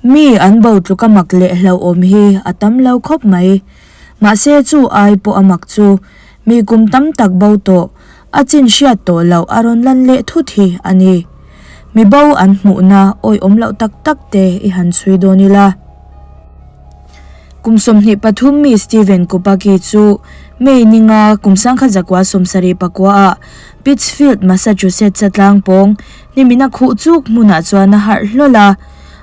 Mi an bo tluk a mak leh hlauhawm hi a tam lo khawp mai. Mahse chu ai pawh a mak chu mi kum tam tak bo tawh, a chin hriat tawh loh a rawn lan leh thut hi a ni. Mi bo an hmuhna awihawm loh tak tak te i han chhui dawn ila. Kum 23 mi Steven Kopacki chu May ninga kum 1974 ah Pittsfield, Massachusetts a tlangpawng hnimina khuh chuk hmunah chuan a harh hlawl a.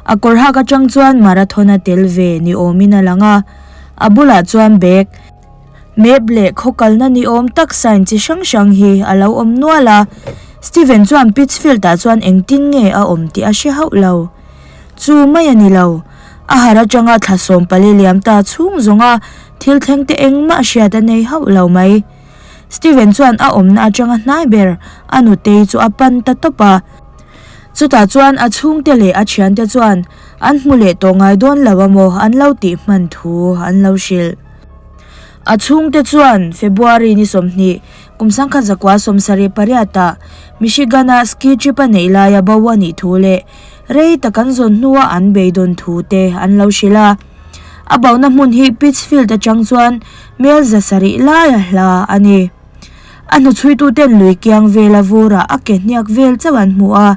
A kawr hak atang chuan marathon a tel ve ni awmin a lang a, a bulah chuan bag, map leh khaw kalna ni awm tak sign chi hrang hrang hi a lo awm nual a. Steven chuan Pittsfield ah chuan engtin nge a awm tih a hre hauh lo. Chu mai a ni lo. A har atanga thla 14 liam ta chhung zawnga thil thleng te engmah hriat a nei hauh lo mai. Steven chuan a awmna atanga hnai ber a nutei chu a pan ta tawp a. Chutah chuan a chhungte leh a thiante chuan an hmu leh tawh ngai dawn lo amaw an lo tih hman thu an lo hrilh. A chhungte chuan February ni 20, kum 1978 ah Michigan-a ski trip a neih laia bo a nih thu leh rei tak an zawn hnua an beidawn thu te an lo hrilh a. A bona hmun hi Pittsfield atang chuan mel 700 laia hla a ni. A hnuchhuituten lui kiang vela vurah a ke hniak vel chauh an hmu a.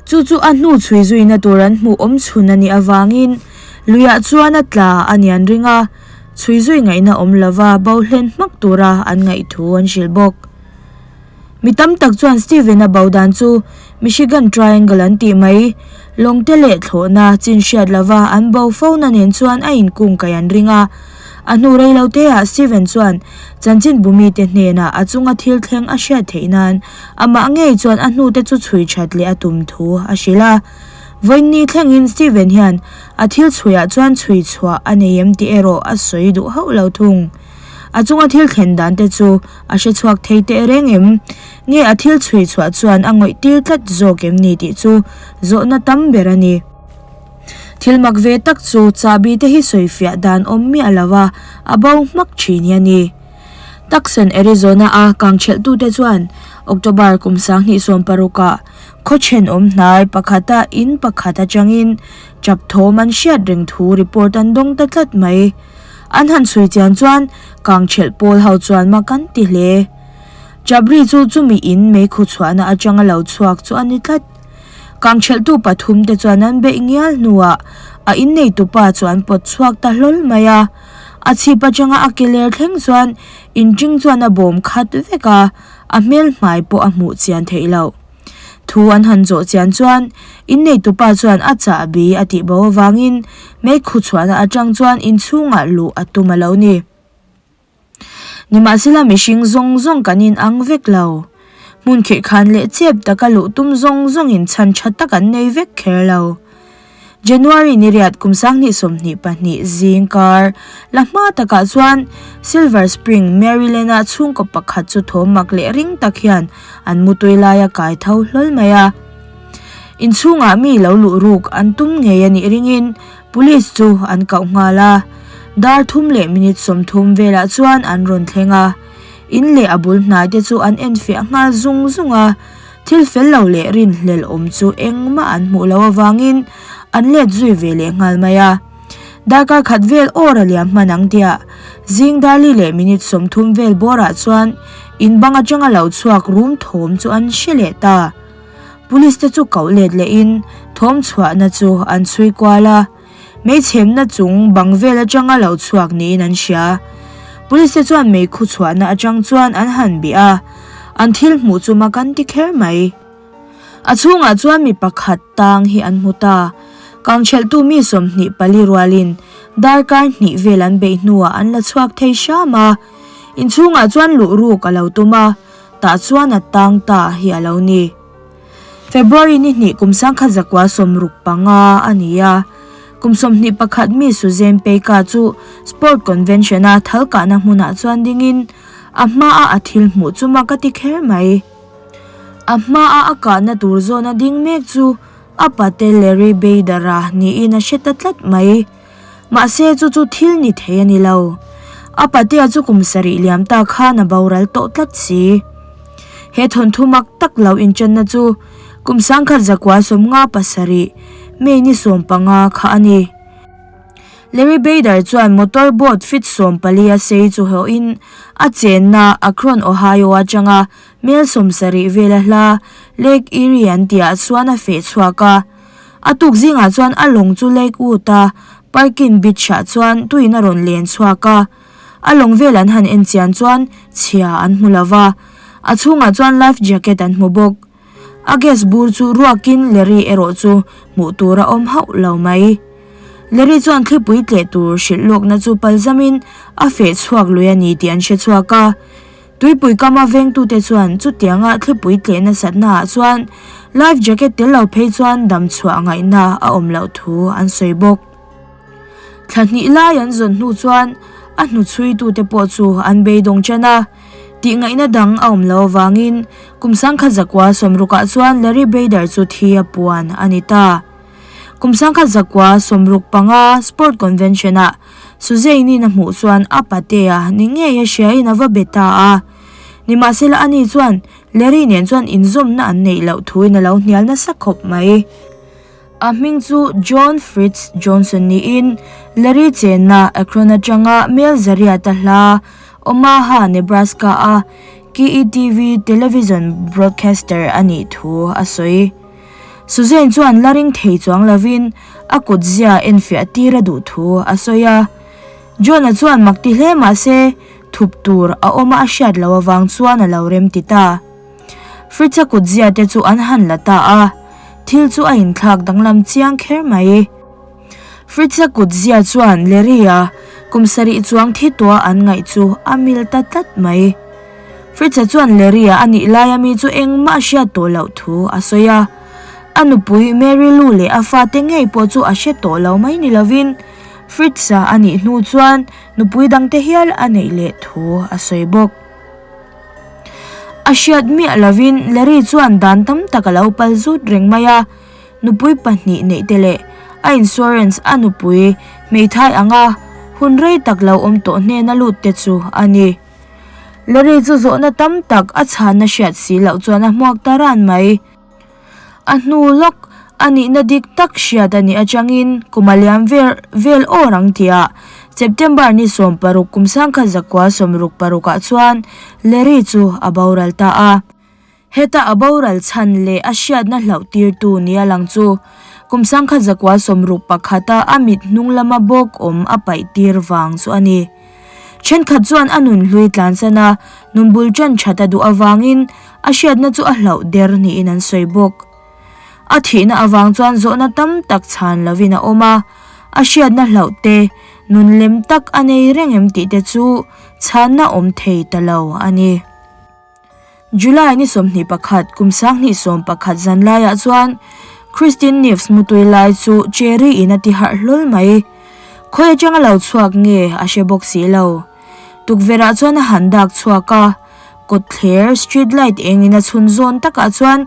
Chu chu a hnu chhui zuina tur an hmuh awm chhun a nih avangin luiah chuan a tla a ni an ring a, chhui zui ngaihna awm lova bo hlen hmak tura an ngaih thu an hrilh bawk. Mi tam tak chuan Steven-a bo dan chu Michigan Triangle an tih mai, lawngte leh thlawhna chin hriat lova an bo fona nen chuan a inkung kaih an ring a. A hnu rei lo teah Steven chuan chanchinbu mite hnenah a chunga thil thleng a hriat theih nan amah ngei chuan a hnute chu chhui that leh a tum thu a hrilh a. Vawiinni thlengin Steven hian a thil chhuiah chuan chhui chhuah a nei em tih erawh a sawi duh hauh lo thung. A chunga thil thlen dan te chu a hre chhuak thei teh reng em? Nge a thil chhui chhuah chuan a ngawih tir tlat zawk em ni tih chu zawhna tam ber a ni. Thil mak ve tak chu chahbi te hi sawi fiah dan awm miah lo a, a bo hmak thin hi a ni. Tucson, Arizona a kangthelh tute chuan October kum 2016 ah khaw thenawm hnai pakhata in pakhat atangin tap thawm an hriat reng thu report an dawng ta tlat mai. An han chhui chian chuan kangthelh pawl ho chuan mak an ti hle. Chabri chu chumi in meikhu chhuahna atanga lo chhuak chu a ni tlat. Kangthelhtu pathum te chuan an beih ngial hnuah a inneitupa chu an pawt chhuak ta hlawl mai a. A chhip atanga a ke ler thleng chuan inṭing chuan a bawm khat vek a, a hmel hmai pawh a hmuh chian theih loh. Thu an han zawh chian chuan inneitupa chuan a chahbi a tih bo avangin meikhu chhuahna atang chuan inchhungah luh a tum a lo ni. Nimahsela mihring zawng zawng kan inang vek lo. Hmun khirhkhan leh chep taka luh tum zawng zawngin chhan tha tak an nei vek kher lo. January ni riat kum 2022 zing kar la hma takah chuan Silver Spring, Maryland-ah chhungkaw pakhat chu thawm mak leh ring tak hian an mutui laia kai tho hlawl mai a. Inchhungah mi lo luh ruk an tum ngei a nih ringin Police chu an koh nghal a. Dar thum leh minute 30 velah chuan an rawn thleng a. In leh a bul hnai te chu an enfiah nghal zung zung a. Thil fel lo leh rinhlelh awm chu engmah an hmuh loh avangin an let zui ve leh nghal mai a. Darkar khat vel awr a liam hman ang tia zing darli leh minute 30 vel bawrah chuan in bang atanga lo chhuak rum thawm chu an hre leh ta. Police te chu koh let lehin thawm chhuahna chu an chhui kual a. Meichhemna chung bang vel atanga lo chhuak niin an hria. Police te chuan meikhu chhuahna atang chuan an han bih a, an thil hmuh chu mak an ti kher mai. A chhungah chuan mi pakhat tang hi an hmu ta. Kangthelhtu mi 24 rualin darkar hnih vel an beih hnuah an la chhuak thei hram a. Inchhungah chuan luh ruk a lo tum a, tah chuan a tang ta hi a lo ni. February ni hnih kum 1965 a ni a. Kum 21 mi Suzanne Peika chu Sport Convention a thal kahna hmunah chuan dingin a hmaa a thil hmuh chu mak a ti kher mai. A hmaa a kahna tur zawna ding mek chu a pate Larry Bader-a niin a hre ta tlat mai. Mahse chu chu thil ni thei a ni lo. A patea chu kum sarih liam ta khan a boral tawh tlat si. He thawnthu mak tak lo inchanna chu kum 1957. May ni 15 kha a ni. Larry Bader chuan motor boat feet 14 a sei chu hawhin a chenna Akron, Ohio atanga mel 70 vela hla Lake Erie an tihah chuan a feh chhuak a. A tuk zingah chuan a lawng chu Lakewood a Parkin Beach-ah chuan tuin a rawn len chhuak a. A lawng vel an han en chian chuan chhia an hmu lo va, a chhungah chuan life jacket an hmu bawk. A gas bur chu ruakin Larry erawh chu hmuh tur a awm hauh lo mai. Larry chuan thlipui tleh tur hrilh lawkna chu palzamin a feh chhuak lui a ni tih an hre chhuak a. Tuipui kama vengtute chuan chutianga thlipui tleh nasatnaah chuan life jacket tel lo phei chuan dam chhuah ngaihna a awm loh thu an sawi bawk. Thla hnih lai an zawn hnu chuan a hnuchhuitute pawh chu an beidawng chen a, tih ngaihna dang a awm lo avangin kum sangkhat zakua sawmrukah chuan Larry Bader chu thi a puan a ni ta. Kum sangkhat zakua 65 Sport Convention-ah Suzanne-in a hmuh chuan a patea ni ngei a hriain a va be ta a. Nimahsela ani chuan Larry nen chuan inzawmna an neih loh thuin a lo hnial nasa khawp mai. A hming chu John Fritz Johnson niin Larry chenna Akron atanga mel zariata hla Omaha, Nebraska-a KETV television broadcaster a nih thu a sawi. Suzanne chuan la ring thei chuang lovin a kut zia enfiah tir a duh thu a sawi a. John-a chuan mak ti hle mah se thup tur a awm a a hriat loh avang chuan a lo rem ti ta. Fritz-a kut zia te chu an han la ta a, thil chu a inthlak danglam chiang kher mai. Fritz-a kut zia chuan Larry-a kum sarih chuang thi tawha an ngaih chu a mil ta tlat mai. Fritz-a chuan Larry-a a nih laia mi chu engmah a hriat tawh loh thu a sawi a. A nupui Mary Lou leh a fate ngei pawh chu a hre tawh lo mai ni lovin Fritz-a a nih hnu chuan nupui dangte hial a neih leh thu a sawi bawk. A hriat miah lovin Larry chuan dan tam tak a lo pal zut reng mai a, nupui pahnih neih te leh a insurance a nupui hmeithai anga hun rei tak lo awm tawh hnena lut te chu a ni. Larry chu zawhna tam tak a chhanna hriat si loh chuan a hmuak ta ran mai. A hnu lawk a nihna dik tak hriat a nih atangin kum a liam vel vel awr ang tihah September ni 16 kum 1966 ah chuan Larry chu a boral ta a. Heta a boral chhan leh a hriatna hlauh tirtu nia lang chu kum 1961 a a mit hnung lama bawk awm a paih tir vang chu a ni. Thenkhat chuan a nun hlui tlansan a, nun bul tan that a duh avangin a hriatna chu a hlauh der niin an sawi bawk. A thihna avang chuan zawhna tam tak chhan lovin a awm a, a hriatna hlauh te, nun lem tak a nei reng em tih te chu chhanna awm thei ta lo a ni. July ni 21 kum 2011 zan laiah chuan Kristin Neves mutui lai chu Cherry in a ti harh hlawl mai. Khawi atanga lo chhuak nge a hre bawk si lo. Tukverh ah chuan a han dak chhuak a, kawtthler street light eng in a chhun zawn takah chuan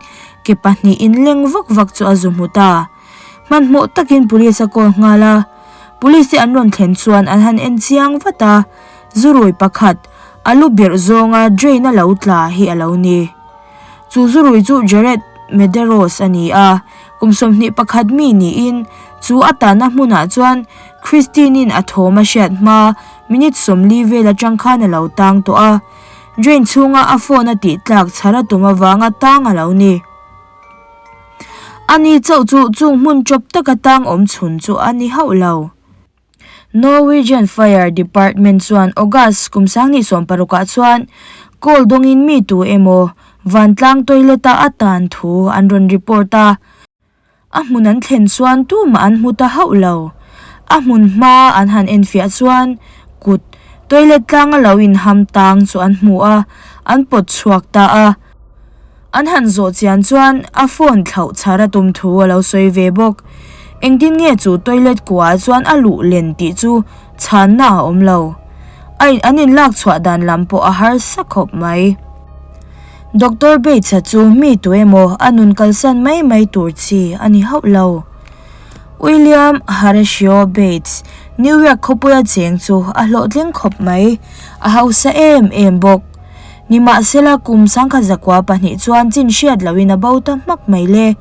ke pahnih in leng vak vak chu a zu hmu ta. Hmanhmawh takin police a call nghal a, police te an rawn thlen chuan an han en chiang vat a, zurui pakhat a lu birh zawnga drain a lo tla hi a lo ni. Chu zurui chu Jared Medeiros a ni a, kum 21 mi niin chu a tanna hmunah chuan Christine-in a thawm a hriat hma minute 40 vel atang khan a lo tang tawh a, drain chhunga a phone a tih tlak chhar a tum avanga tang a lo ni. Ani chauh chu chung hmun chawp taka tang awm chhun chu a ni hauh lo. Norwegian Fire Department chuan August kum 2016 ah chuan call dawngin mi tu emaw vantlang toilet a a tan thu an rawn report a. A hmun an thlen chuan tumah an hmu ta hauh lo. A hmun hma an han enfiah chuan kut toilet tlanga lo inham tang chu an hmu a, an pawt chhuak ta a. An han zawh chian chuan a phone thlauh chhar a tum thu a lo sawi ve bawk. Engtin nge chu toilet kuah chuan a luh len tih chu chhanna a awm lo. A in an inlak chhuah dan lam pawh a harsa khawp mai. Doctor Bates-a chu mi tu emaw a nun kalsan mai mai tur chi a ni hauh lo. William Horatio Bates, New York khawpuia cheng chu a hlawhtling khawp mai. A hausa em em bawk. Nimahsela kum 1902 chuan chin hriat lohin a bo ta hmak mai le.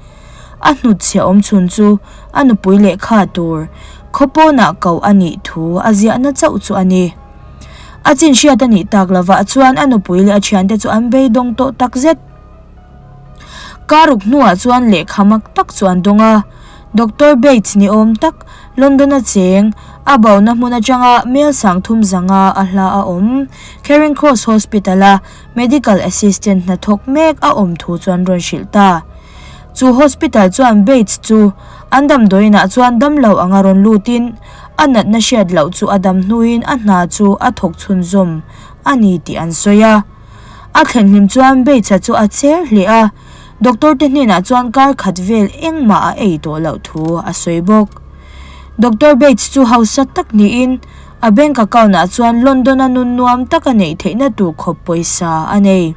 A hnutchhiah awm chhun chu a nupui lehkha tur khaw pawnah koh a nih thu a ziahna chauh chu a ni. A chin hriat a nih tak lovah chuan a nupui leh a thiante chu an beidawng tawh tak zet. Karuk hnuah chuan lehkha mak tak chu an dawng a, Doctor Bates ni awm tak London-a cheng a bona hmun atanga mel sangthum zanga a hla a awm Charing Cross Hospital-a medical assistant hnathawk mek a awm thu chu an rawn hrilh ta. Chu hospital chuan Bates chu an damdawiinah chuan damlo anga rawn lutin a natna hriat loh chu a dam hnuin a hna chu a thawk chhunzawm a ni tih an sawi a. A thlen hlim chuan Bates-a chu a cher hle a, doctor te hnenah chuan kar khat vel engmah a ei tawh loh thu a sawi bawk. Doctor Bates chu hausa tak niin a bank account-ah chuan London-a nun nuam tak a neih theihna tur khawp pawisa a nei.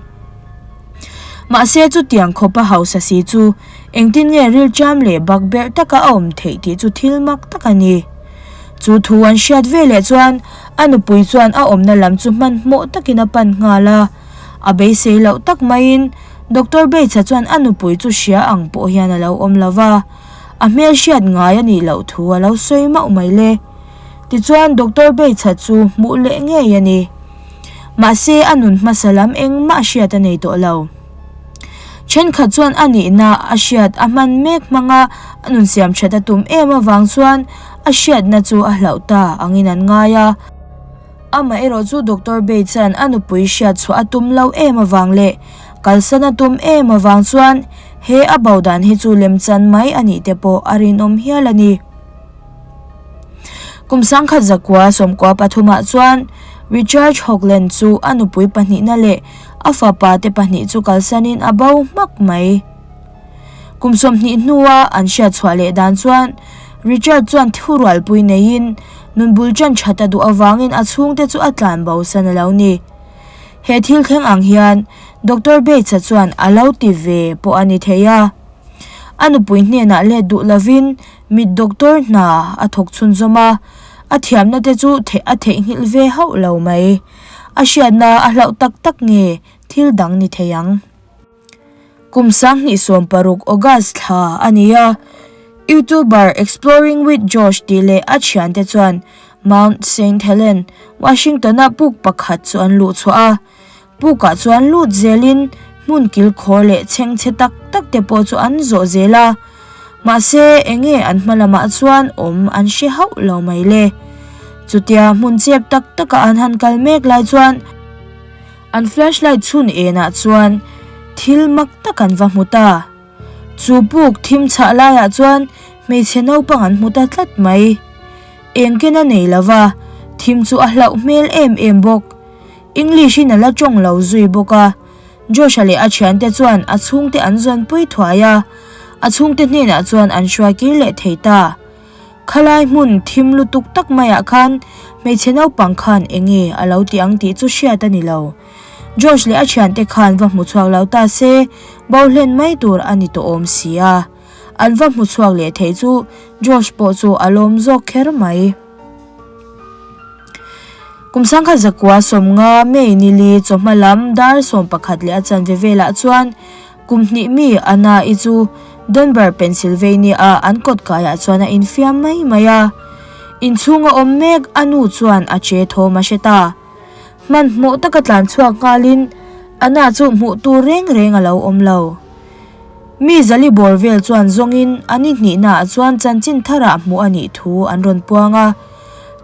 Mahse chutiang khawpa hausa si chu engtin nge rilṭam leh bakberh taka a awm theih tih chu thil mak tak a ni. Chu thu an hriat ve leh chuan a nupui chuan a awmna lam chu hmanhmawh takin a pan nghal a. A beisei loh tak maiin Doctor Bates-a chuan a nupui chu hria ang pawh hian a lo awm lo va, a hmel hriat ngai a nih loh thu a lo sawi mauh mai le. Tichuan Doctor Bates-a chu hmuh leh ngei a ni. Mahse a nun hmasa lam engmah hriat a nei tawh lo. Thenkhat chuan a nihna a hriat a hman mek hmanga a nun siam that a tum em avang chuan a hriatna chu a hlauh ta angin an ngai a. Amaherawh chu Doctor Bates-a'n a nupui hriat chhuah a tum lo em avang leh kalsan a tum em avang chuan he a bo dan hi chu lemchan mai a nih te pawh a rinawm hial a ni. Kum sangkhat zakua sawmkua pathumah chuan Richard Hoagland chu a nupui pahnihna leh a fapa te pahnih chu kalsanin a bo hmak mai. Kum 20 hnua an hriat chhuah leh dan chuan Richard chuan thurualpui neiin nun bul ṭan ṭhat a duh avangin a chhungte chu a tlan bosan a lo ni. He thil thleng ang hian Doctor Bates-a chuan a lo ti ve pawh a ni thei a. A nupui hnenah let duh lovin Mit doctor hna a thawk chhunzawm a, a thiamna te chu theih a theihnghilh ve hauh lo mai. A hriatna a hlauh tak tak nge thil dang ni thei ang. Kum 2016 August thla a ni a, YouTuber Exploring with Josh tih leh a thiante chuan Mount Saint Helen, Washington-a puk pakhat chu an luh chhuah a. Pukah chuan lut zelin hmun kilkhawr leh chhengchhe tak tak te pawh chu an zawh zel a, mahse enge an hma lamah chuan awm an hre hauh lo mai le. Chutia hmun chep tak taka an han kal mek lai chuan an flashlight chhun enah chuan thil mak tak an va hmu ta. Chu puk thim chhah laiah chuan hmeichhe naupang an hmu ta tlat mai. Engken a nei lova, thim chu a hlauh hmel em em bawk. English in a la tawng lo zui bawk a, Josh-a leh a thiante chuan a chhungte an zawnpui thuai a, a chhungte hnenah chuan an hruai kir leh thei ta. Khalai hmun thim lutuk tak maiah khan hmeichhe naupang khan enge a lo ti ang tih chu hriat a ni lo. Josh leh a thiante khan va hmu chhuak lo ta se, bo hlen mai tur a ni tawh awm si a. An va hmu chhuak leh thei chu Josh pawh chu a lawm zawk kher mai. Kum sangkhat zakua 50 May nili chawhma lam dar 11 leh a chanve velah chuan kum hnih mi Anna-i chu Dunbar, Pennsylvania-a an kawt kaiah chuan a infiam mai mai a. Inchhunga awm mek a nu chuan a che thawm a hre ta. Hmanhmawh taka tlan chhuak nghalin Anna chu hmuh tur reng reng a lo awm lo. Mi zali bawr vel chuan zawngin a ni hnihnaah chuan chanchin tharah hmuh a nih thu an rawn puang a.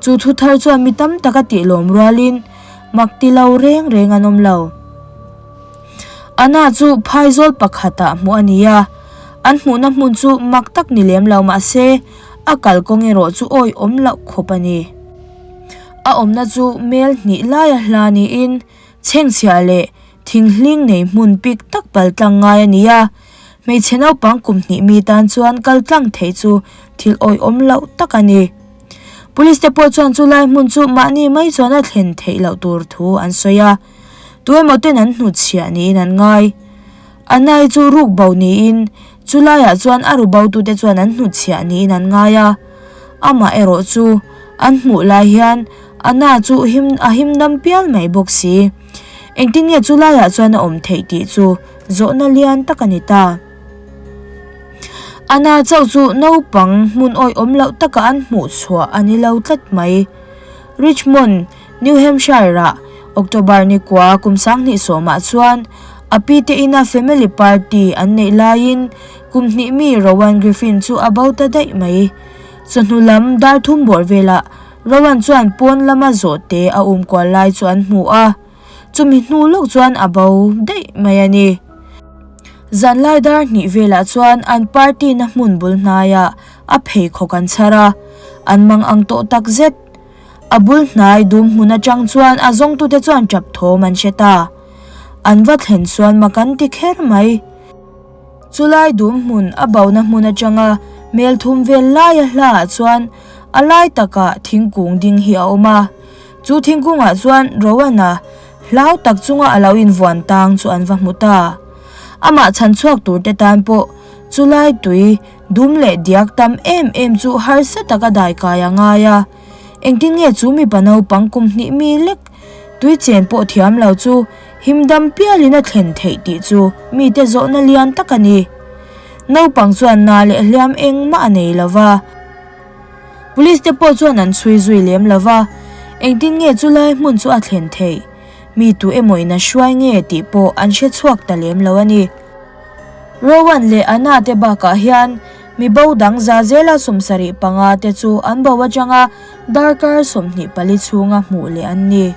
Chu thu thar chuan mi tam tak a tihlawm rualin mak ti lo reng reng an awm lo. Anna chu phaizawl pakhatah hmuh a ni a, an hmuhna hmun chu mak tak ni lem lo mah se a kalkawng erawh chu awihawm loh khawp a ni. A awmna chu mel hnih laia hla niin chhengchhiah leh Thinghling nei hmun pik tak pal tlang ngai a ni a, hmeichhe naupang kum hnih mi tan chuan kal tlang theih chu thil awihawm loh tak a ni. Police te pawh chuan chulai hmun chu mahni mai chuan a thlen theih loh tur thu an sawi a, tu emaw ten an hnutchhiah niin an ngai. Anai chu ruk bo niin chulaiah chuan a ru botute chuan an hnutchhiah niin an ngai a, amah erawh chu an hmuh lai hian Anna chu him a him dam pial mai bawk si. Engtin nge chu laiah chuan a awm theih tih chu zawhna lian tak a ni ta. Anna chauh chu naupang hmun awihawm loh taka an hmuh chhuah a ni lo tlat mai. Richmond, New Hampshire-ah October ni kua kum sanghnih sawmah chuan a pi te ina family party an neih laiin kum hnih mi Rowan Griffin chu a bo ta daih mai. Chawhnu lam dar thum bawr velah Rowan chuan pawn lama zawhte a um kual lai chu an hmu a, chumi hnu lawk chuan a bo daih mai a ni. Zanlai dar hnih velah chuan an party na hmun bul hnaiah a pheikhawk an chhar a, an mang ang tawh tak zet. A bul hnai dum hmun atang chuan a zawngtute chuan tap thawm an hre ta. An va thlen chuan mak an ti kher mai. Chulai dum hmun a bona hmun atanga mel thum vel laia hlaah chuan a lai takah thingkung ding hi a awm a. Chu thingkungah chuan Rowan-a hlau tak chunga a lo invuan tang chu an va hmu ta. Amah chhan chhuak turte tan pawh chulai tui dum leh diak tam em em chu harsa taka dai kai a ngai a. Engtin nge chu mipa naupang kum hnih mi lek tui chen pawh thiam lo chu him dam pialin a thlen theih tih chu mite zawhna lian tak a ni. Naupang chuan na leh hliam engmah a nei lo va. Police te pawh chuan an chhui zui lem lo va, engtin nge chu lai hmun chu a thlen theih, mi tu emaw in a hruai nge tih pawh an hre chhuak ta lem lo a ni. Rowan leh Anna te bakah hian mi bo dang za zela 75 te chu an bo atanga darkar 24 chhunga hmuh leh an ni.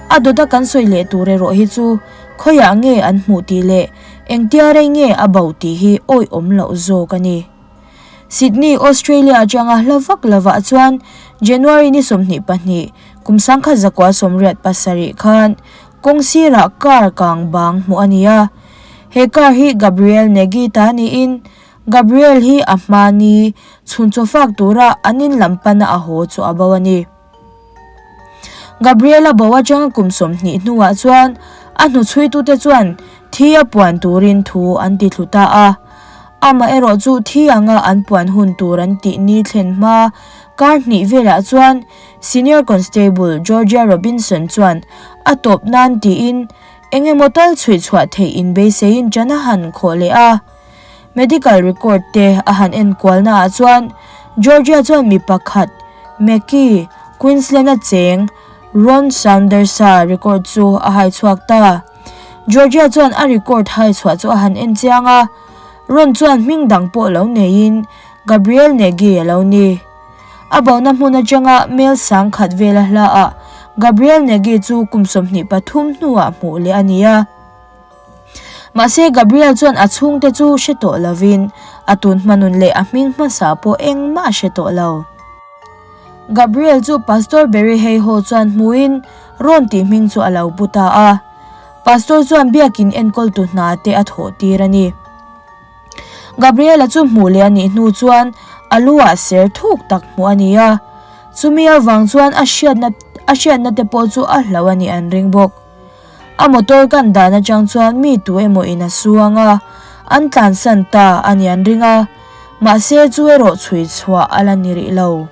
A dawta kan sawi leh tur erawh hi chu khawiah nge an hmuh tih leh engtia rei nge a bo tih hi awihawm loh zawk a ni. Sydney, Australia atanga hla vak lovah chuan January ni 22, kum 1987 khan Kawng sirah car kang bang hmuh a ni a, he car hi Gabriel Nagy ta niin Gabriel hi a hmani chhun chaw fak tura an in lam pana a haw chu a bo a ni. Gabriel a bo atanga kum 20 hnuah chuan a hnuchhuitute chuan thi a puan turin thu an ti thlu ta a, amaherawh chu thi anga an puan hun tur an tih ni thlen hma kar hnih velah chuan Senior Constable Georgia Robinson chuan a tawp nan tiin eng emaw tal chhuih chhuah theih inbeiseiin ṭan a han khawh leh a. Medical record te a han en kualnaah chuan Georgia chuan mi pakhat, Mackie, Queensland-a cheng Ron Saunders-a record chu a hai chhuak ta. Georgia chuan a record hai chhuah chu a han en chiang a, Ron chuan hming dang pawh lo neiin Gabriel Nagy a lo ni. A bona hmun atanga mel sang khat vela hlaah Gabriel Nagy chu kum 23 hnuah hmuh leh a ni a. Mahse Gabriel chuan a chhungte chu hre tawh lovin a tun hmanun leh a hming hmasa pawh engmah a hre tawh lo. Gabriel chu Pastor Barry Hayhoe chuan hmuin rawn tih hming chu a lo pu ta a. Pastor chuan biakin enkawltu hna te a thawh tir a ni. Gabriela chu hmuh leh a nih hnu chuan a lu ah ser thuk tak hmuh a ni a, chumi avang chuan a hriatna a hriatna te pawh chu a hlo a nih an ring bawk. A motor kan dan atang chuan mi tu emaw in a su ang a, an tlansan ta a nih an ring a, mahse chu erawh chhui chhuah a la ni rih lo.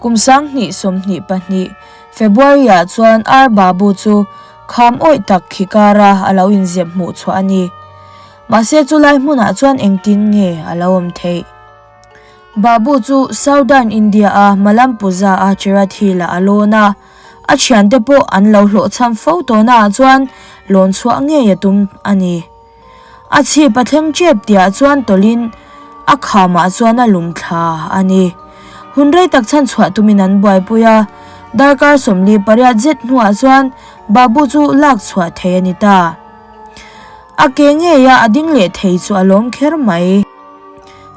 Kum 2022 February ah chuan R Babu chu kham awih tak khi kara a lo inzep hmuh chhuah a ni. Mahse chulai hmunah chuan engtin nge a lo awm theih? Babu chu Southern India a Malampuza a Cherat Hill ah a lawn a, a thiante pawh an lo hlawhchham fo tawhnaah chuan lawn chhuah ngei a tum a ni. A chhip a thleng tep tihah chuan tawlhin a khamah chuan a lum thla a ni. Hun rei tak chhan chhuah tumin an buaipui a, darkar 48 zet hnuah chuan Babu chu lak chhuah thei a ni ta. A ke ngeia a ding leh thei chu a lawm kher mai.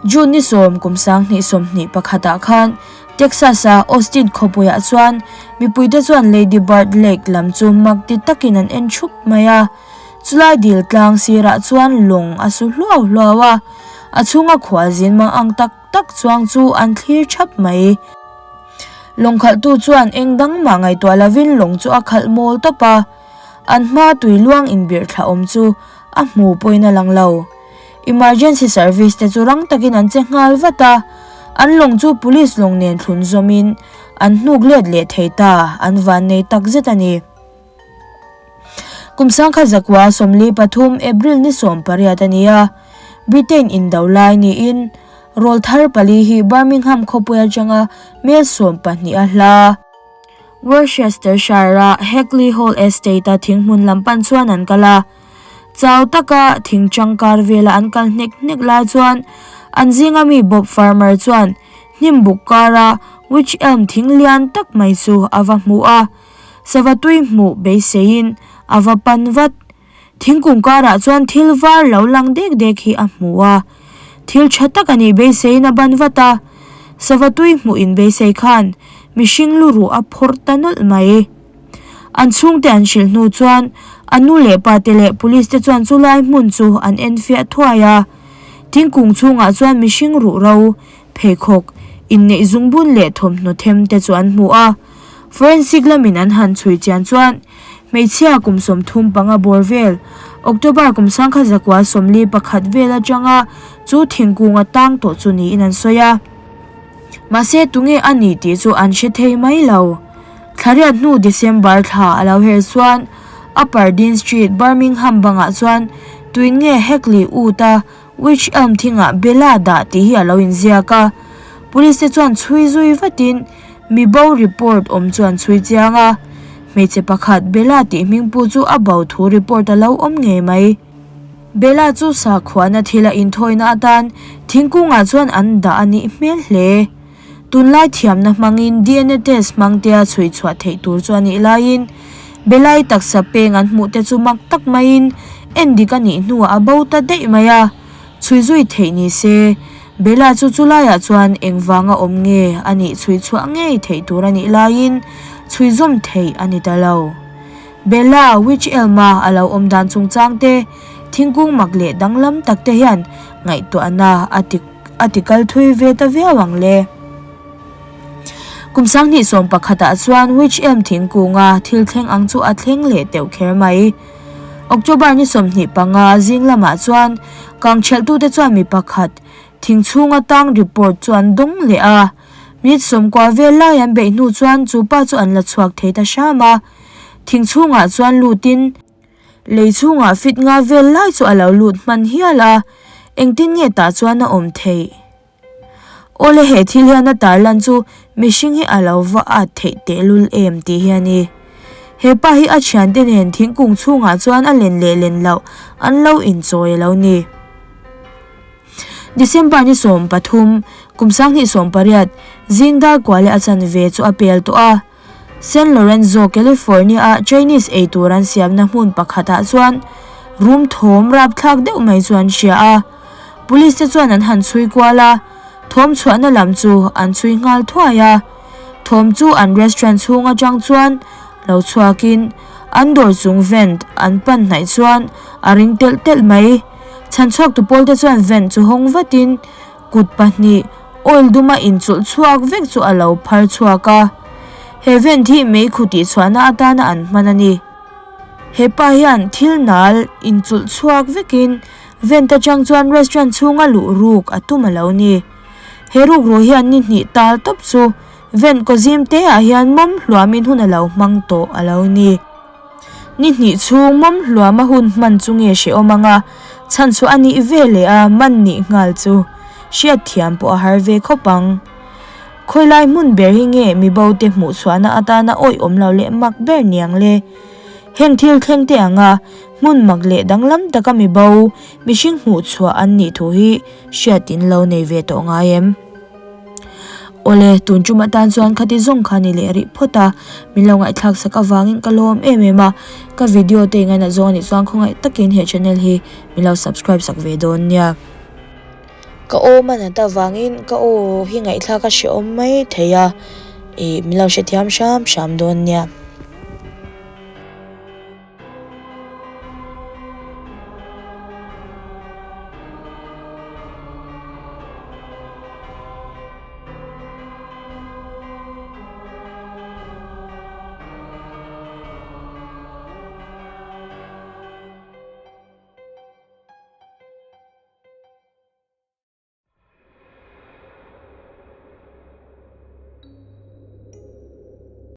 June ni 10 kum 2021 ah khan Texas-a Austin khawpuiah chuan mipuite chuan Lady Bird Lake lam chu mak ti takin an en thup mai a. Chulai dil tlang sirah chuan lawng a su hluau hluau a, a chhunga khualzin mang ang tak tak chuang chu an thlir thap mai. Lawng khalhtu chuan eng dang mah ngaihtuah lovin lawng chu a khalh mawl tawp a, an hma tui luang inbirh thla awm chu a hmu pawhin a lang lo. Emergency service te chu rang takin an che nghal vat a, an lawng chu police lawng nen thlun zawmin an hnuk let leh thei ta, an vannei takzet a ni. Kum 1943 April ni 18 a ni a. Britain indo lai niin rawlthar pali hi Birmingham khawpui atanga mel 12 a hla. Worcestershire-a Hackley Hall Estate-a thinghmun lam pan chuan an kal a. Chau taka thing tangkar vela an kal hnek hnek lai chuan an zinga mi Bob Farmer chuan hnim buk kara Wych Elm thing lian tak mai chu a va hmu a, sava tui hmuh beiseiin a va pan vat. Thingkung karah chuan thil var lo lang dek dek hi a hmu a, thil tha tak a nih beiseiin a ban vat a, sava tui hmuh in beisei khan mihring lu ruh a phawrh ta nawlh mai. An chhungte an hrilh hnu chuan a nu leh pa te leh police te chuan chulai hmun chu an en fiah thuai a. Thingkung chhungah chuan mihring ruh ro, pheikhawk, inneih zungbun leh thawmhnaw them te chu an hmu a. Forensic lamin an han chhui chian chuan hmeichhia kum 35 bawr vel, October kum 1941 vel atanga chu thingkung a tang tawh chu niin an sawi a. Mahse tunge a ni tih chu an hre thei mai lo. Thlariat hnu December thla a lo her chuan Upper Dean Street, Birmingham bangah chuan tuin nge Hackley Wood-a Wych Elm thingah Bella dah tih hi a lo inziak a. Police te chuan chhui zui vatin mi bo report awm chu an chhui chiang a. Hmeichhe pakhat Bella tih hmingpu chu a bo thu report a lo awm ngei mai. Bella chu sakhuana thila inthawina atan thingkungah chuan an dah a nih hmel hle. Tunlai thiamna hmangin DNA test hmangtea chhui chhuah theih tur chu a nih laiin Bella-i taksa peng an hmuh te chu mak tak maiin endik a nih hnuah a bo ta daih mai a, chhui zui theih ni se. Bella chu chulaiah chuan engvanga awm nge a nih chhui chhuah ngei theih tur a nih laiin chhui zawm theih a ni ta lo. Bella, Wych Elm-a a lo awm dan chungchang te, thingkung mak leh danglam tak te hian ngaihtuahna a ti a ti kal thui ve ta viau ang le. Kum 2011 ah chuan Wych Elm thingkunga thil thleng ang chu a thleng leh teuh kher mai. October ni 25 zing lamah chuan kangthelhtute chuan mi pakhat thing chhunga tang report chu an dawng leh a. Minute 90 vel lai an beih hnu chuan chu pa chu an la chhuak thei ta hram a. Thing chhungah chuan lutin lei chhungah fit nga vel lai chu a lo lut hman hial a, engtin nge tah chuan a awm theih? Awle he thil hian a tarlan chu mihring hi a lo va at theih tehlul em tih hi a ni. He pa hi a thiante nen thingkung chhungah chuan a len leh len loh an lo inchawi a lo ni. December ni 13, kum 2018, zing dar kua leh a chanve chu a pel tawh a. San Lorenzo, California-a Chinese ei tur an siamna hmun pakhatah chuan rum thawm rapthlak deuh mai chu an hria a. Police te chuan an han chhui kual a, thawm chhuahna lam chu an chhui nghal thuai a. Thawm chu an restaurant chhung atang chuan lo chhuakin an dawr chung vent an pan hnaih chuan a ring telh telh mai. Chhanchhuaktu pawl te chuan vent chu hawng vatin kut pahnih oil duma inchulh chhuak vek chu a lo phar chhuak a. He vent hi meikhu tih chhuahna atana an hman a ni. He pa hian thil nal inchulh chhuak vekin vent atang chuan restaurant chhunga luh ruk a tum a lo ni. He ruk ruh hian ni hnih tal tawp chu vent kaw zim te ah hian mawm hluamin hun a lo hmang tawh a lo ni. Ni hnih chhung mawm hluama hun hman chu nge hrehawm anga chhan chhuah a nih ve leh a man nih nghal chu hriat thiam pawh a har ve khawp ang. Khawilai hmun ber hi nge mi bo te hmuh chhuahna atana awih awm lo leh mak ber niang le? Heng thil thleng te anga hmun mak leh danglam taka mi bo mihring hmuh chhuah an nih thu hi hriat in lo nei ve tawh ngai em? Awle, tun tum atan chuan khati zawng kha ni leh rih phawt a, min lo ngaihthlak sak avangin ka lawm em em a, ka video te ngainat zawng anih chuan khawngaih takin he channel hi min lo subscribe sak ve dawn nia. Ka aw man at avangin ka aw hi ngaihthlak a hrehawm mai thei a, ih min lo hrethiam hram hram dawn nia.